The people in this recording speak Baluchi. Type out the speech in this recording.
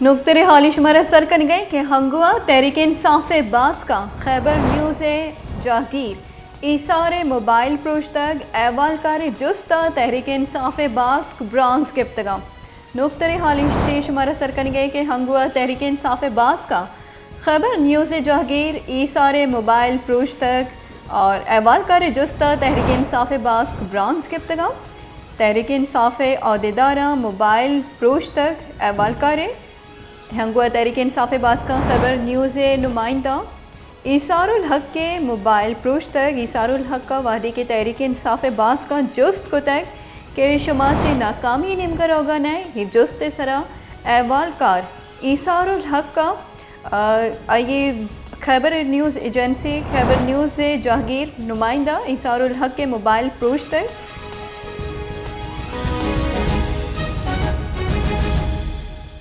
نوکتریں حالی شمارا سر کنگ ءَ کہ ہنگو ءَ تحریک انصاف ءِ باسک ءَ خیبر نیوز ءِ جاہگیر ایسار ءِ موبائل پروشتگ، احوالکار ءِ جست ءَ تحریک انصاف ءِ باسک برانز گپتگ ءَ۔ نوکتریں حالی چہ شمارا سر کنگ ءَ کہ ہنگو ءَ تحریک انصاف ءِ باسک ءَ خیبر نیوز ءِ جاہگیر ایسار ءِ موبائل پروشتگ اور احوالکار ءِ جست ءَ تحریک انصاف ءِ باسک برانز گپتگ ءَ۔ تحریک انصاف ءِ عہدیداراں موبائل پروشتگ، احوالکار ءِ ہنگو ءَ تحریک انصاف ءِ باسک ءَ خیبر نیوز ءِ نمائندہ ایسار الحق ءِ موبائل پروشتگ۔ ایسار الحق ءَ وہدے کہ تحریک انصاف ءِ باسک ءَ جست کتگ کہ شما چہ ناکامی ءِ نیمگ ءَ روگ ءَ نہ ئے، اے جست ءِ سرا احوالکار ایسار الحق ءَ، آ، آئی ءِ خیبر نیوز ایجنسی خیبر نیوز ءِ جاہگیر نمائندہ ایسار الحق ءِ موبائل پروشتگ۔